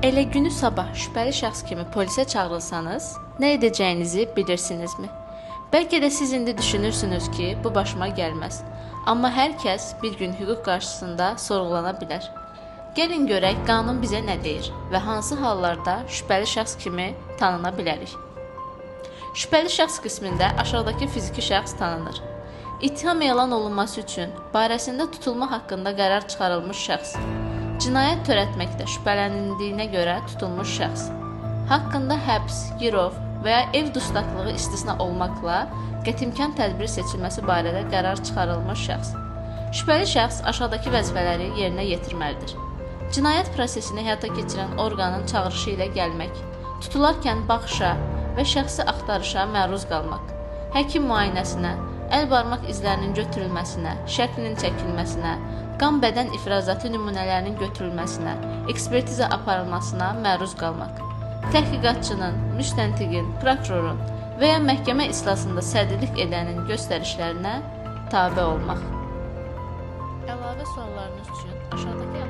Elə günü sabah şübhəli şəxs kimi polisə çağırılsanız, nə edəcəyinizi bilirsinizmi? Bəlkə də siz indi düşünürsünüz ki, bu başıma gəlməz. Amma hər kəs bir gün hüquq qarşısında sorğulana bilər. Gəlin görək qanun bizə nə deyir və hansı hallarda şübhəli şəxs kimi tanına bilərik. Şübhəli şəxs qismində aşağıdakı fiziki şəxs tanınır. İttiham elan olunması üçün barəsində tutulma haqqında qərar çıxarılmış şəxs, cinayət törətməkdə şübhələnildiyinə görə tutulmuş şəxs, haqqında həbs, girov və ya ev dustaqlığı istisna olmaqla qətimkan tədbir seçilməsi barədə qərar çıxarılmış şəxs. Şübhəli şəxs aşağıdakı vəzifələri yerinə yetirməlidir. Cinayət prosesini həyata keçirən orqanın çağırışı ilə gəlmək, tutularkən baxışa və şəxsi axtarışa məruz qalmaq, həkim müayinəsinə, əl barmaq izlərinin götürülməsinə, şəklinin çəkilməsinə, qan bədən ifrazatı nümunələrinin götürülməsinə, ekspertiza aparılmasına məruz qalmaq, təhqiqatçının, müstəntiqin, prokurorun və ya məhkəmə iclasında sədrlik edənin göstərişlərinə tabe olmaq. Əlavə suallarınız üçün aşağıdakı